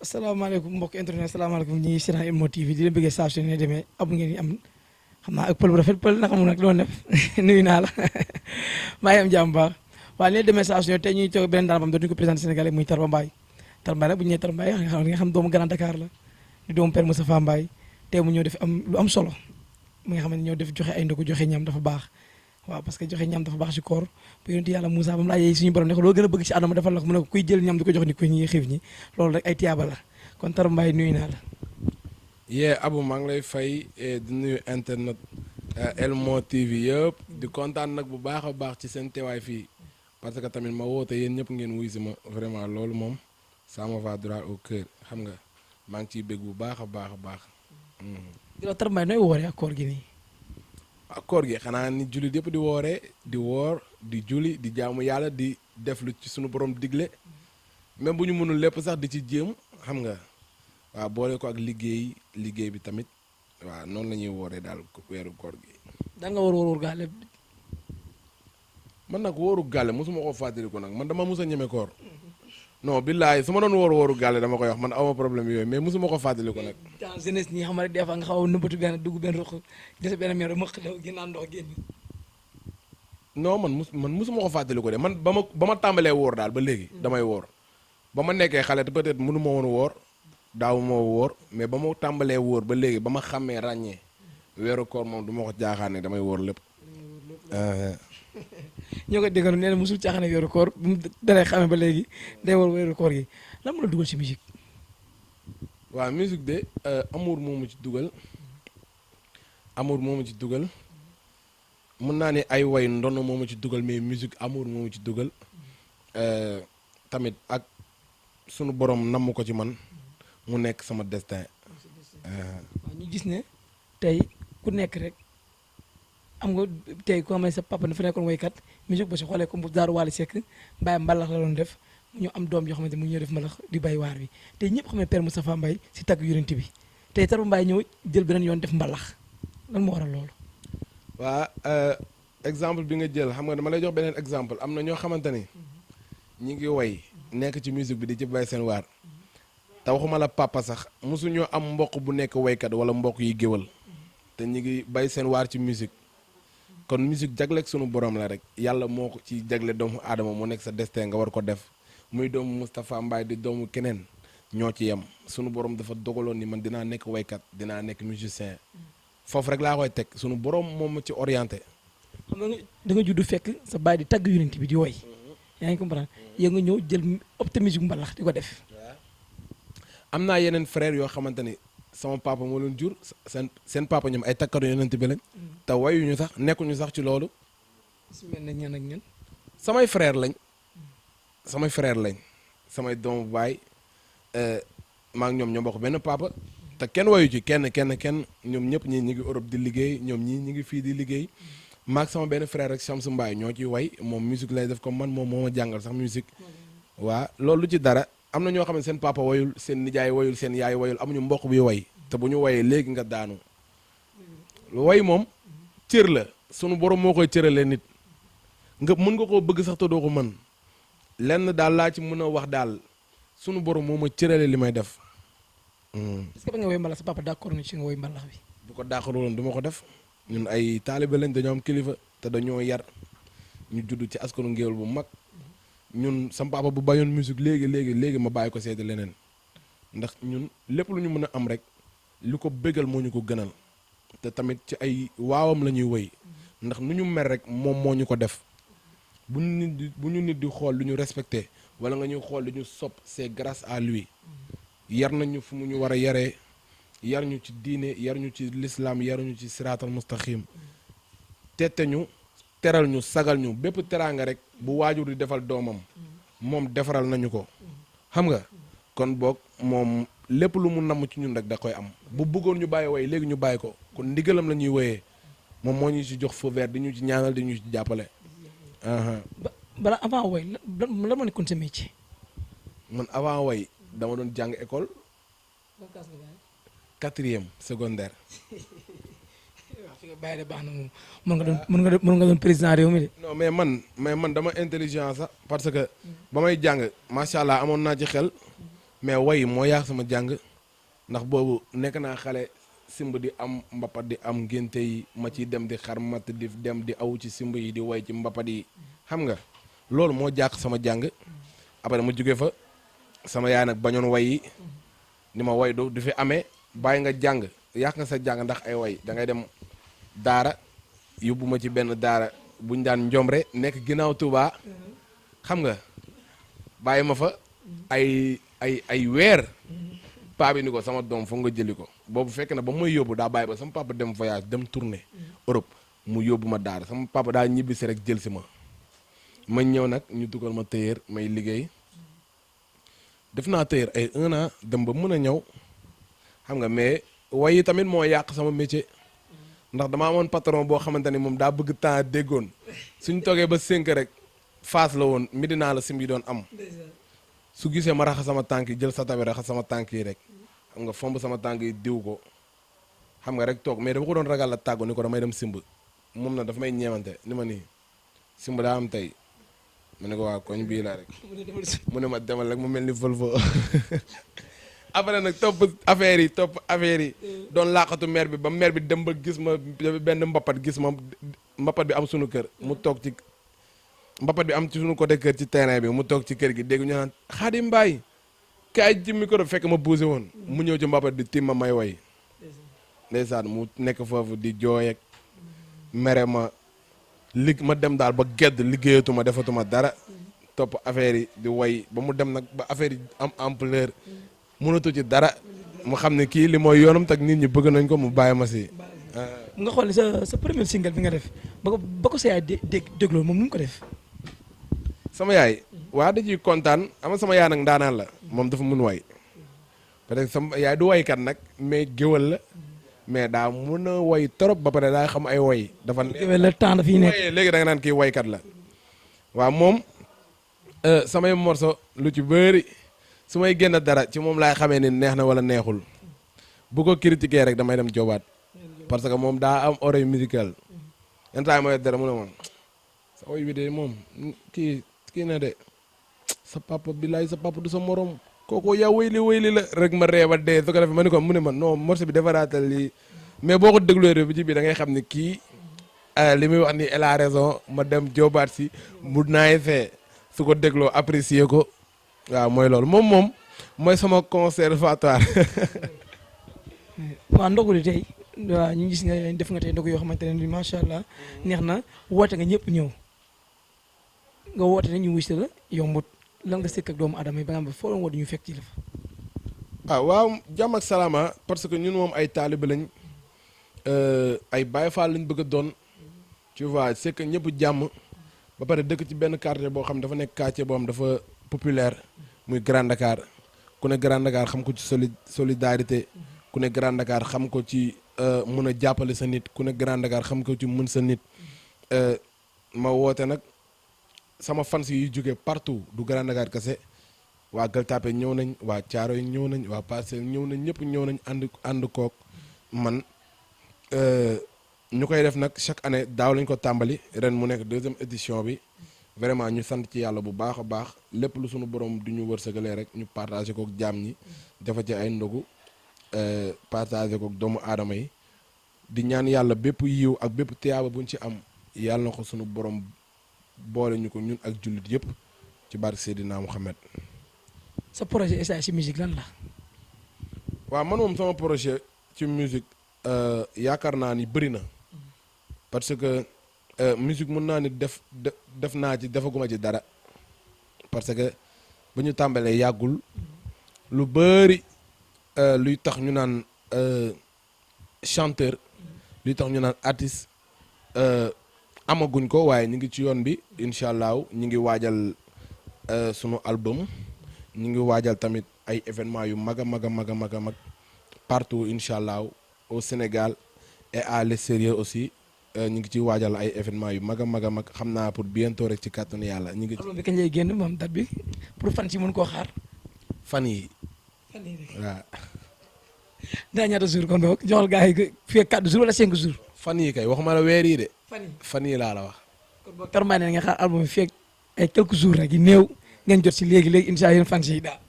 asalaamaaleykum mbokk internet asalaamaaleykum ñi si rajo Elmo TV di leen bëggee saa su ne demee am ngeen am xam naa ak pël bu rafet pël naka mu nag loolu def nuyu naa la maa ngi am jàmm baax waaye ni leen demee saa su ne tey ñuy toog beneen daan bam dootuñu ko présenté Sénégalais muy Tarba Mbaye Tarba Mbaye nag bu ñu nee Tarba Mbaye nga xam doomu Grand Dakar la di doomu Père Moustapha Mbaye tey mu ñëw def am lu am solo mi nga xam ne ñëw def joxe ay ndogu joxe ñam dafa baax waaw parce que joxe ñam dafa baax ci koor bu yonent yàlla Moussa ba mu laajee suñu borom ne ko loo gën a bëgg ci àdduna defal la ko mu ne ko kuy jël ñam di ko jox ni ko ñi xiif ñi loolu rek ay tiyaaba la kon Tarba Mbaye nuyu naa la. yee Abou maa ngi lay fay di nuyu internet Elmo TV yëpp di kontaan nag bu baax a baax ci seen teewaay fii parce que tamit ma woote yéen ñëpp ngeen wuy si ma vraiment loolu moom ça me va droit au cœur xam nga maa ngi ciy bég bu baax a baax a baax. di la Tarba Mbaye nooy wooree ak koor gi nii. ak koor gi xanaa ni jullit yëpp di wooree di woor di julli di jaamu yàlla di def lu ci suñu borom digle même bu ñu mënul lépp sax di ci jéem xam nga waaw boole ko ak liggéey bi tamit waaw noonu la ñuy wooree daal weeru koor gi. da nga wóor gaale. man nag wóoru gàlle mosuma ko fàttaliku nag man dama mos a ñeme koor non billaay su ma doon wóoru gàlle dama koy wax man awma problème yooyu mais mosuma ko fàttaliku nag. dans jeunesse ñi xam nga des fois nga xaw a nëbbatu benn dugg benn ruq des benn mère mëq daw ginnaaw ndox génn. non man mosuma ko fàttaliku de man ba ma tàmbalee woor daal ba léegi damay woor ba ma nekkee xale peut-être mënu ma woon woor daaw ma woor mais ba ma tàmbalee woor ba léegi ba ma xàmmee ràññee weeru koor moom du ma ko jaaxaane damay woor lépp. ñoo ko déggoon nee na mosul caaxaane weeru koor bu mu daree xamee ba léegi day war weeru koor gi lan la dugal ci musique. waaw musique de amour moomu ci dugal mën naa ne ay way ndono moomu ci dugal mais musique amour moomu ci dugal tamit ak sunu borom namm ko ci man mu nekk sama destin. waaw ñu gis ne tey ku nekk rek am nga tey ku xam ne sa papa dafa nekkoon waykat musique ba si xoolee comme bu Daaru Waly Seck Mbaye mbalax la doon def ñu am doom yoo xamante mu ñëw def mbalax di bay waar bi tey ñëpp xam ne Père Moustapha Mbaye si tagg yonent bi tey Tarba Mbaye ñëw jël beneen yoon def mbalax lan moo waral loolu. waa exemple bi nga jël xam nga dama lay jox beneen exemple am na ñoo xamante ni ñi ngi way nekk ci musique bi di ci bay seen waar te waxuma la papa sax mosuñoo am mbokk bu nekk waykat wala mbokk yi géwal te ñi ngi bay seen waar ci musique kon musique jagleeg sunu borom la rek yàlla moo ko ci jagle doomu aadama mu nekk sa destin nga war ko def muy doomu Moustapha Mbaye di doomu keneen ñoo ci yem sunu borom dafa dogaloon ni man dinaa nekk waykat dinaa nekk musicien foofu rek laa koy teg sunu borom moom ma ci orienté. xam nga da nga juddu fekk sa baay di tagg yonent bi di woy yaa ngi comprendre yow nga ñëw jël optimisme mbalax di ko def. am naa yeneen frère yoo xamante ni sama papa moo leen jur seen papa ñoom ay takkatu yonent bi lañ te wayuñu sax nekkuñu sax ci loolu. su mel ne ñan ak ñan. samay frère lañ samay doomu baay maa ngi ñoom ñoo bokk benn papa te kenn wayu ci kenn ñoom ñëpp ñii ñi ngi Europe di liggéey ñoom ñii ñi ngi fii di liggéey maag sama benn frère rek Samsu Mbaye ñoo ciy way moom musique lay def comme man moom moo ma jàngal sax musique waa loolu ci dara am na ñoo xam ne seen papa wayul seen nijaay wayul seen yaay wayul amuñu mbokk bi way te bu ñu wayee léegi nga daanu lu way moom cër la sunu borom moo koy cëralee nit nga mën nga koo bëgg sax te doo ko mën lenn daal laa ci mën a wax daal sunu borom moo ma cëralee li may def. est-ce que ba nga woy mbalax sa papa d'accord na ci nga woy mbalax bi. bu ko dàqaruloon du ma ko def ñun ay taalibe lañ dañoo am kilifa te dañoo yar ñu judd ci askanu ngéwél bu mag ñun sam papa bu bayoon musique léegi ma bàyyi ko seeti leneen ndax ñun lépp lu ñu mën a am rek lu ko bégal moo ñu ko gënal te tamit ci ay waawam la ñuy woy ndax nu ñu mer rek moom moo ñu ko def bu ñu nit di xool lu ñu respecté wala nga ñuy xool lu ñu sopp c'est grâce à lui yar nañu fu mu ñu war a yaree yar ñu ci diine yar ñu ci lislaam yar ñu ci siraatal mustaqim tette ñu teral ñu sagal ñu bépp teraanga rek bu waajur di defal doomam moom defaral nañu ko xam nga kon boog moom lépp lu mu namm ci ñun rek da koy am bu bëggoon ñu bàyyi woy léegi ñu bàyyi ko kon ndigalam la ñuy woyee moom moo ñu ci jox feu vert di ñu ci ñaanal di ñu ci jàppale. bala avant woy lan moo nekkoon sa métier. man avant woy dama doon jàng école 4e secondaire. waaw fi nga bàyyi de baax na moom mën nga doon président réew mi de. non mais man dama intelligent sax parce que ba may jàng macha allah amoon naa ci xel mais way moo yàq sama jàng ndax boobu nekk naa xale simb di am mbapat di am ngénte yi ma ciy dem di xar matt di dem di aw ci simb yi di way ci mbapat yi xam nga loolu moo jàq sama jàng après ma jóge fa sama yaay nag bañoon way yi ni ma way du fi amee bàyyi nga jàng yàq nga sa jàng ndax ay way da ngay dem daara yóbbu ma ci benn daara buñ daan njomre nekk ginnaaw Touba xam nga bàyyi ma fa ay weer paa bi ni ko sama doom foog nga jëli ko boobu fekk na ba may yóbbu daa bàyyi ba sama papa dem voyage dem tournée Europe mu yóbbu ma daara sama papa daa ñibbisi rek jël si ma ñëw nag ñu dugal ma tailleur may liggéey def naa tailleur ay 1 an dem ba mën a ñëw xam nga mais way yi tamit moo yàq sama métier ndax dama amoon patron boo xamante ni moom daa bëgg temps déggoon suñ toogee ba 5 rek Fass la woon Medina la sim yi doon am su gisee ma raxas sama tànk yi jël sa tabi raxas sama tànk yi rek xam nga fomb sama tànk yi diw ko xam nga rek toog mais dama ko doon ragal la tàggu ni ko damay dem simb moom na dafa may ñeewante ni ma nii simb daa am tey mu ne ko waa koñ bii la rek mu ne ma demal rek mu mel ni Volvo après nag topp affaire yi doon laqatu maire bi ba maire bi dem ba gis ma benn mbapat gis ma mbapat bi am sunu kër mu toog ci mbapat bi am ci sunu côté kër ci terrain bi mu toog ci kër gi dégg ñu naan Xaadim Mbaay kaay ji micro fekk ma bougé woon mu ñëw ci mbapat bi tim ma may way ndeysaan mu nekk foofu di jooy ak mere ma ma dem daal ba gedd liggéeyatuma defatuma dara topp affaire yi di way ba mu dem nag ba affaire yi am ampleur mënatu ci dara mu xam ne kii li mooy yoonam tak nit ñi bëgg nañ ko mu bàyyi ma si. nga xool ne sa premier single bi nga def ba ko sa yaay dégloo moom nu mu ko def. sama yaay waa da ciy kontaan ama sama yaay nag ndaanaan la moom dafa mun way peut-être sama yaay du waykat nag mais géwal la mais daa mun a way trop ba pare daa xam ay way dafa géwal la temps dafiy nekk léegi da nga naan kii waykat la waaw moom samay morceau lu ci bëri su may génn dara ci moom laay xamee ni neex na wala neexul bu ko critiquer rek damay dem joobaat parce que moom daa am oreille musicale yenn saa yi mooy dara mu ne moom sa woy bi de moom kii na de sa papa billaay sa papa du sa morom kooku yaa wéyli la rek ma reeba dee su ko defee ma ni ko mu ne ma non morceau bi defaraatal lii mais boo ko dégluwee bi ci biir da ngay xam ne kii li muy wax ni elle a raison ma dem joobaat si mu naay fee su ko dégloo apprécier ko waaw mooy loolu moom mooy sama conservatoire. waaw ndogu li tey waaw ñu gis nga def nga tey ndogu yoo xamante ne macha allah neex na woote nga ñëpp ñëw nga woote ne ñu wuy si la yombut lan nga sëkk ak doomu adama yi ba nga xam ne foo doon woote ñu fekk ci la fa. waaw jàmm ak salaama parce que ñun moom ay taalibe lañ ay Baay Faal lañ bëgg a doon tu vois c'est que ñëpp jàmm ba pare dëkk ci benn quartier boo xam dafa nekk quartier boo xam dafa populaire muy Grand Dakar ku ne Grand Dakar xam ko ci solidarité ku ne Grand Dakar xam ko ci mën a jàppale sa nit ku ne Grand Dakar xam ko ci mën sa nit ma woote nag sama fans yi jóge partout du Grand Dakar kese waa Gueule Tapée ñëw nañ waa Thiaroye ñëw nañ waa Parcelles ñëw nañ ñëpp ñëw nañ ànd kook man ñu koy def nag chaque année daaw lañ ko tàmbali ren mu nekk 2e édition bi vraiment ñu sant ci yàlla bu baax a baax lépp lu suñu borom du ñu wërsëgalee rek ñu partagé kook jaam ñi dafa ci ay ndogu partagé kook doomu aadama yi di ñaan yàlla bépp yiw ak bépp tiyaaba buñ ci am yàlla na ko suñu borom boole ñu ko ñun ak jullit yëpp ci barke Seydina Mouhamed. sa projet essai ci musique lan la. waaw man moom sama projet ci musique yaakaar naa ni bëri na parce que musique mën naa ni def naa ci defaguma ci dara parce que ba ñu tàmbalee yàggul lu bëri luy tax ñu naan chanteur luy tax ñu naan artiste amaguñ ko waaye ñu ngi ci yoon bi incha allah ñu ngi waajal sunu album ñu ngi waajal tamit ay événements yu mag a mag a mag a mag a mag partout incha allah au Sénégal et à l'extérieur aussi ñu ngi ciy waajal ay événements yu mag a mag a mag xam naa pour bientôt rek ci kàttanu yàlla ñu ngi. album bi kañ lay génn moom date bi pour fan si mën koo xaar. fan yi waaw. daa ñaata jours kon boog joxal gars yi fii ak 4 jours wala 5 jours. fan yi kay waxuma la weer yi de. fan yi laa la wax. kon boog Kër Mbaye ne nga xaar album bi fii ak ay quelques jours rek yi néew ngeen jot si léegi incha allah yéen fan si daal.